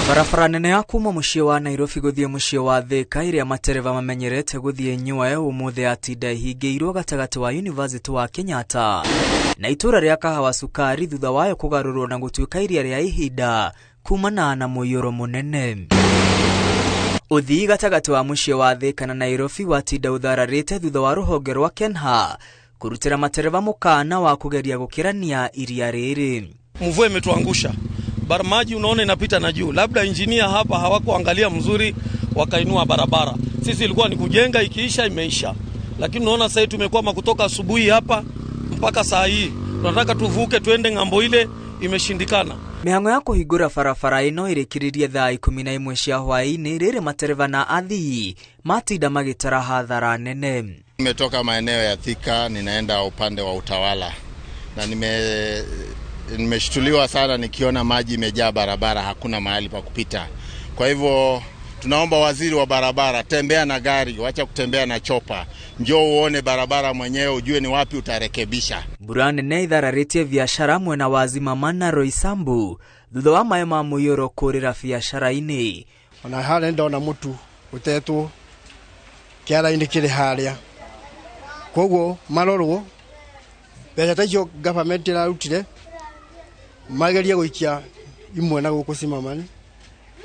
Barabara nene ya kuma mũciĩ wa Nairobi gũthiĩ mũciĩ wa Thika ĩrĩa matereba mamenyerete gũthiĩ Nyũe ũmũthĩ yatinda ĩhingĩirwo gatagatĩ wa University wa Kenyatta na itũra rĩa Kahawa Sukari thutha wayo kũgarũrwo na gũtuĩka iria rĩa ihinda kumana na mũiyũro mũnene. Ũthii gatagatĩ wa mũciĩ wa Thika na Nairobi watinda ũthararĩte thutha wa rũhonge rwa KENHA kũrutĩra matereba mũkana wa kũgeria gũkĩrania iria rĩrĩ. Mvua imetuangusha bar maji unaona inapita na juu, labda injinia hapa hawakuangalia mzuri, wakainua barabara. Sisi ilikuwa ni kujenga, ikiisha imeisha, lakini unaona sasa tumekwama kutoka asubuhi hapa mpaka saa hii, tunataka tuvuke tuende ng'ambo ile, imeshindikana. Mĩhang'o ya kũhingũra barabara ĩno ĩrĩkĩrĩrie thaa 11 cia hwaĩ-inĩ rĩrĩ matereba na athii matinda magĩtara hathara nene. Nimetoka maeneo ya Thika ninaenda upande wa Utawala na nimeshtuliwa sana nikiona maji imejaa barabara, hakuna mahali pa kupita. Kwa hivyo tunaomba waziri wa barabara, tembea na gari, wacha kutembea na chopa, njoo uone barabara mwenyewe, ujue ni wapi utarekebisha. Mbura nene ithararĩtie biacara mwena wa Zimama na Roysambu thutha wa maĩ ma mũiyũro kũrĩra biacara-inĩ. Ona harĩa ndona mũtu ũtetwo kĩara-inĩ kĩrĩ harĩa, koguo marorwo mbeca ta icio government ĩrarutire magerie gũikia imwe na gũkũ Zimmerman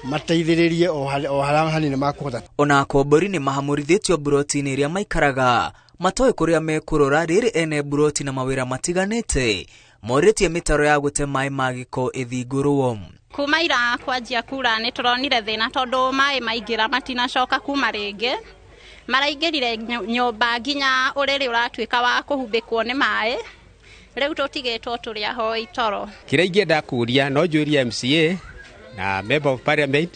mateithĩrĩrie o harĩa hanene makũhota. Ona akombori nĩ mahamũrithĩtio mburoti-inĩ iria maikaraga matoĩ kũrĩa mekũrora rĩrĩ ene mburoti na mawĩra matiganĩte morĩtie mĩtaro ya gũte maĩ ma gĩko ĩthingũrwo. Kuma ira kwanjia kura nĩ tũronire thĩna tondũ maĩ maingĩra matinacoka kuma rĩngĩ, maraingĩrire nyũmba nginya ũrĩrĩ ũratuĩka wa kũhumbĩkwo nĩ maĩ, rĩu tũtigĩtwo tũrĩ ahoi toro. Kĩrĩa ingĩenda kũria no njũrie MCA na Member of Parliament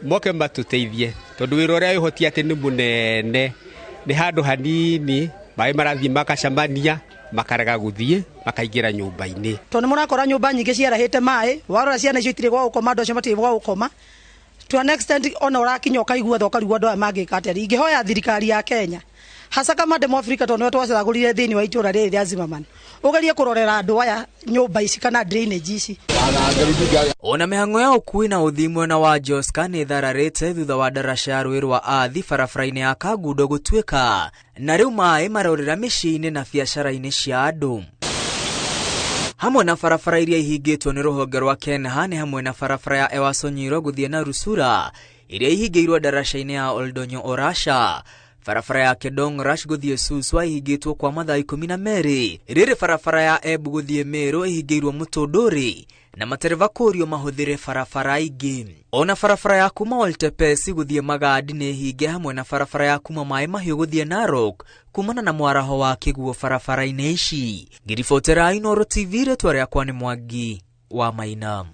moke matũteithie tondũ wĩra ũrĩa wĩhotia atĩ nĩ mũnene, nĩ handũ hanini maĩ marathiĩ makacemania makarega gũthiĩ makaingĩra nyũmba-inĩ. Tondũ mũrakora nyũmba nyingĩ ciarahĩte maĩ, warora ciana icio itirĩ gwa gũkoma, andũ acio matirĩ gwa gũkoma. To an extent ona ũrakinya ũkaigua tha ũkarigwo andũ aya mangĩka atĩa. Ingĩhoya thirikari ya Kenya hasa kama ndĩ Mũafrika tondũ nĩwe twacagũrire thĩinĩ wa itũra rĩrĩ rĩa Zimmerman, ũgerie kũrorera andũ aya nyũmba ici kana drainage ici. Ona mĩhang'o ya ũkui na ũthii mwena wa Joska nĩ ĩthararĩte thutha wa ndaraca ya rũĩ rwa Athi barabara-inĩ ya Kangundo gũtuĩka na rĩu maĩ marorĩra mĩciĩ-inĩ na biacara-inĩ cia andũ. Hamwe na barabara iria ihingĩtwo nĩ rũhonge rwa KENHA nĩ hamwe na barabara ya Ewaso Nyiro gũthiĩ na Rusura ĩrĩa ihingĩirwo ndaraca-inĩ ya Oldonyo Orasha, barabara ya Kedong Rush gũthiĩ Suswa ihingĩtwo kwa mathaa 12, rĩrĩ barabara ya Embu gũthiĩ Meru ihingĩirwo Mũtũndũrĩ na matereba kũrio mahũthĩre barabara ingĩ. Ona barabara ya kuma Oltepesi gũthiĩ Magadi nĩ hinge hamwe na barabara ya kuma Maĩ Mahiũ gũthiĩ Narok kumana na mwaraho wa kĩguo barabara-inĩ ici. Ngiribotera Inooro TV, rĩtwa rĩakwa nĩ Mwangi wa Maina.